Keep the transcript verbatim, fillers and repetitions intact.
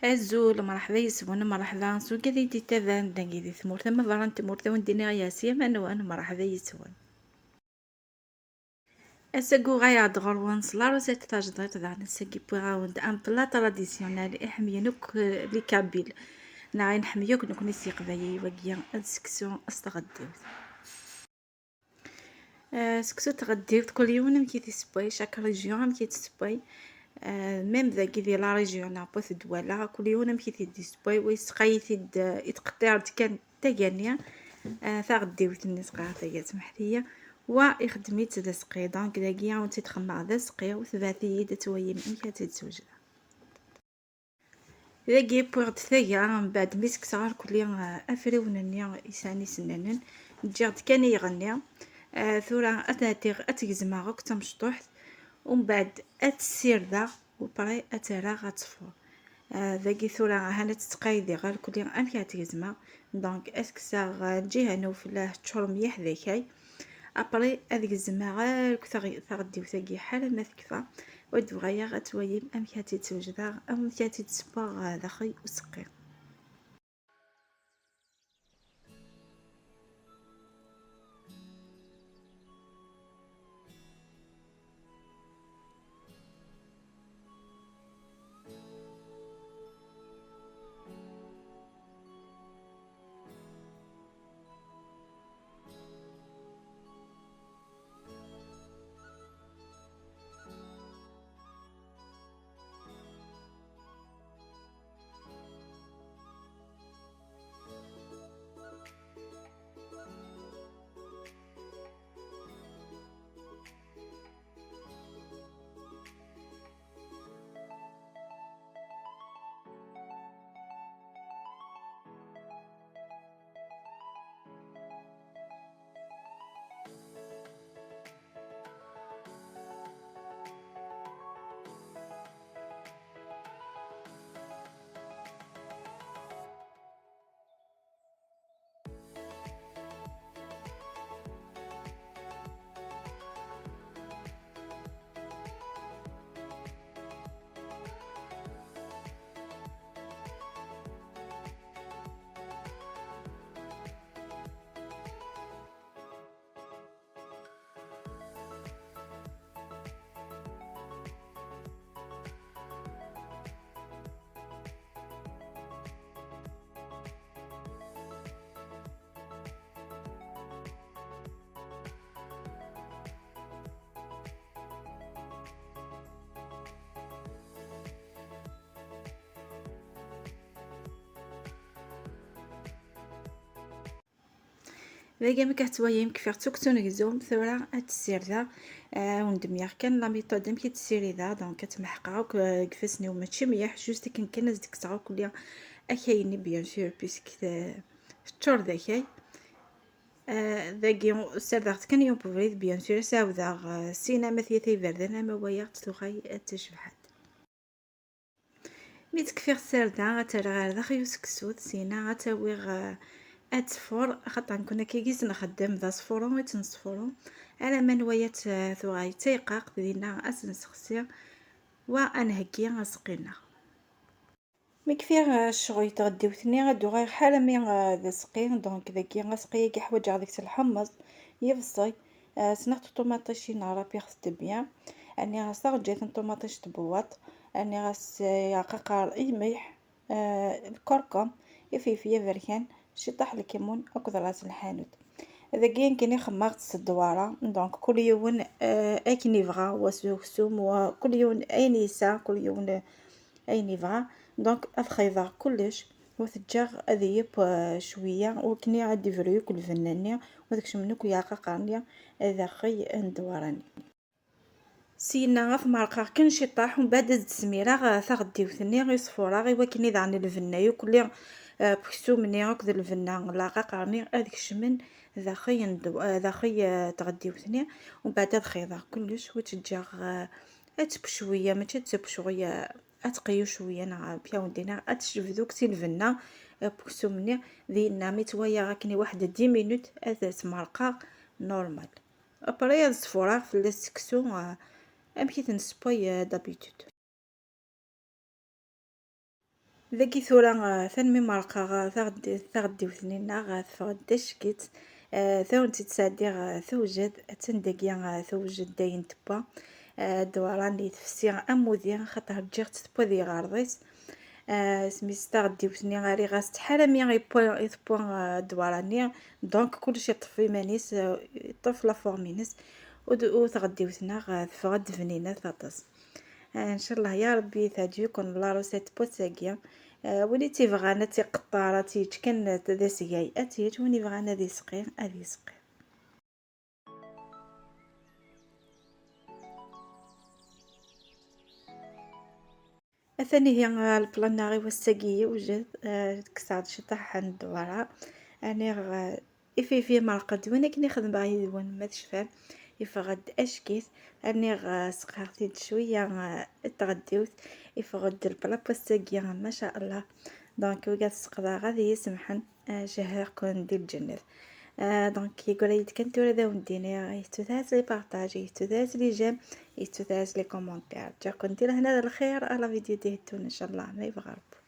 Azul, mṛeḥba yes-wen, mṛeḥba s wigad i d-ittaban dagi di tmurt ama berra n tmurt, a wen-d-iniɣ yas yaman-nwen, mṛeḥba yes-wen. Ass-agi uɣaleɣ-d ɣur-wen s la recette tajdiṭ, daɣen ass-agi wwiɣ-awen-d un plat traditionnel iḥemmlen akk, eh, les Kabyles, neɣ i nḥemmel akk nekkni s Yeqbayel, wagi d seksu s tɣeddiwt. Eh, seksu tɣeddiwt, kul yiwen amek i t-issewway, chaque région amek i tt-issewway. Eh, même dagi di la région neɣ n At Dwala, kul yiwen amek i t-id-issewway, wa yesseqay-it-id, eh, itqeṭṭiɛ-d kan tagani, eh, taɣeddiwt-nni sqaɛet tagi, smeḥt-iyi, wa ixeddem-itt d aseqqi. Donc dagi ad wen-tt-id-xemmeɣ d aseqqi, u tebɛet-iyi-d ad twalim amek ad tt-id-sewjdeɣ. Dagi wwiɣ-d taga, mbeɛd mi ssekkseɣ irkelli, eh, afriwen-nni yesɛan isennanen, ǧǧiɣ-d kan i iɣenni. Eh, tura ad t-atiɣ, ad t-gezmeɣ akk d tamecṭuḥt, umbeɛd ad t-ssirdeɣ, u après ad t-rreɣ ad teffuṛ. Eh, dagi tura ahan ad tt-ttqaydiɣ irkelli amek ad t-gezmeɣ. Donc ad t-kkseɣ, eh, lǧiha n ufella teččur mliḥ d akay. Après ad gezmeɣ akk taɣ-, taɣeddiwt-agi ḥala ma tekfa. Wa d-bɣayaɣ ad twalim amek ad tt-id-swejdeɣ, amek ad tt-id-ssewweɣ, eh, daxel useqqi. Dagi amek ad tettwalim, kfiɣ-tt akk d tunegzumt, tura ad tt-ssirdeɣ. Ah, wen-d-mliɣ kan la méthode amek i tt-ssirideɣ, donc ad tt-meḥqeɣ akk, ah, deg ifassen-iw mačči mliḥ, juste akken kan ad s-d-kkseɣ akk akay-nni, bien sûr, puisque te-, teččur d akay. Ah, dagi ssardeɣ-tt kan i ubrid, bien sûr, ad s-ɛawdeɣ, ah, syin ama tyat iberdan, ama wayeɣ-tt tuɣal d tacebḥant. Mi tt-kfiɣ ssardeɣ, ad tt-rreɣ ɣer daxel useksut, syin ad tt-awiɣ, eh, ad teffuṛ, axaṭer nekkni akkagi i tt-nxeddem, d asfuru i tt-nesfuru, alamma n waya tt-, tuɣal d tayqaqt, dinna ad tt-nessexsi, wa ad nheggi aseqqi-nneɣ. Mi kfiɣ, eh, ccɣel n tɣeddiwt-nni, ad d-uɣaleɣ ḥala mi, eh, d aseqqi, donc dagi aseqqi-agi ḥwaǧeɣ deg-s lḥemmeẓ, yebṣel, eh, snat ṭumaṭicin, rpiɣ-tent bien, rniɣ-as taɣejjayt n ṭumaṭic n tbewwaṭ, rniɣ-as, eh, aqaqar i lmelḥ, eh, lkurkum, ifeyfey aberkan, ciṭṭaḥ lkimun akked ras lḥanut. Dagi nekkini xemmeɣ-tt s ddwara, donc kul yiwen, eh, akken yebɣa, wa s uksum, wa kul yiwen ayen yesɛa, kul yiwen, eh, ayen yebɣa. Donc ad xeyḍeɣ kullec, wa t-ǧǧeɣ ad yib, eh, cwiya, wakken ad d-ibru akk lbenna-nni, wa ad kecmen akk yiɛqaqar-nni daxel n ddwara-nni. Syenna ad t-merqeɣ kan ciṭṭaḥ, umbeɛd ad d-smireɣ, eh, taɣeddiwt-nni i ṣfureɣ, i wakken i daɣen lbenna yakk, eh, n uksum-nni akked lbenna n leɛqaqer-nni ad kecmen daxel n dw-, eh, daxel, eh, n tɣeddiwt-nni. Umbeɛd ad xeyḍeɣ kullec, wa tt-ǧǧeɣ, eh, ad tebbu cwiya, mačči ad tebbu cwiya, ad teqyu cwiya, neɣ bya wen-d-iniɣ ad tecbed akk si lbenna, eh, n uksum-nni. Dinna mi tt-wayeɣ akken i waḥed dix minutes ad tt-merqeɣ normal. Après ad ṣfureɣ fell-as seksu, ah, amek i t-nessewway, ah, d'habitude. Dagi tura, ah, tanmi merqeɣ, ah, taɣeddi-, taɣeddiwt-nni-nneɣ, ah, teffeɣ-d d acekkitt. Ah, tura tt-id-sɛeddiɣ, ah, tewjed, attan dagi, ah, tewjed dayen tewwa. Ah, ddwara-nni tefsi am wudi, xaṭer ǧǧiɣ-tt tewwa di yiɣerḍ-is. Ah, isem-is taɣeddiwt-nni rriɣ-as-tt ḥala mi yewwa, i tewwa, ah, ddwara-nni. Donc kullec iṭṭef iman-is, ah, iṭṭef la forme-ines. U d-, u taɣeddiwt-nneɣ, ah, teffeɣ-d bninat aṭas. Ah, ncallah ya Rebbi teɛǧeb-iken la recette n wass-agi. Ah, win i tt-ibɣan ad tt-iqeṭṭer, ad tt-yečč kan d asgay, ad tt-yečč, win ibɣan ad isqi, ad isqi. Atan ihi, ah, lplan-nneɣ i wass-agi yewjed, ah, kkseɣ-d ciṭaḥ n ddwara, rniɣ, ah, ififi merqed, win akken i xedmeɣ yid-wen ma tecfam, yeffeɣ-d acekkitt, rniɣ, ah, sqeɣ-t-id cwiya, ah, n tɣeddiwt, yeffeɣ-d lpla n wass-agi, ma sha Allah. Donc wigad sqeḍeɣ ad iyi-samḥen, ah, cehhiɣ-ken di lǧennet. Ah, donc yeggara-yi-d kan tura d awen-d-iniɣ, yettutar-as les partages, yettutar-as les j'aime, yettutar-as les commentaires. Ǧǧiɣ-ken di lehna d lxir, à la vidéo d-iheddun, ncallah, ma yebɣa Rebbi.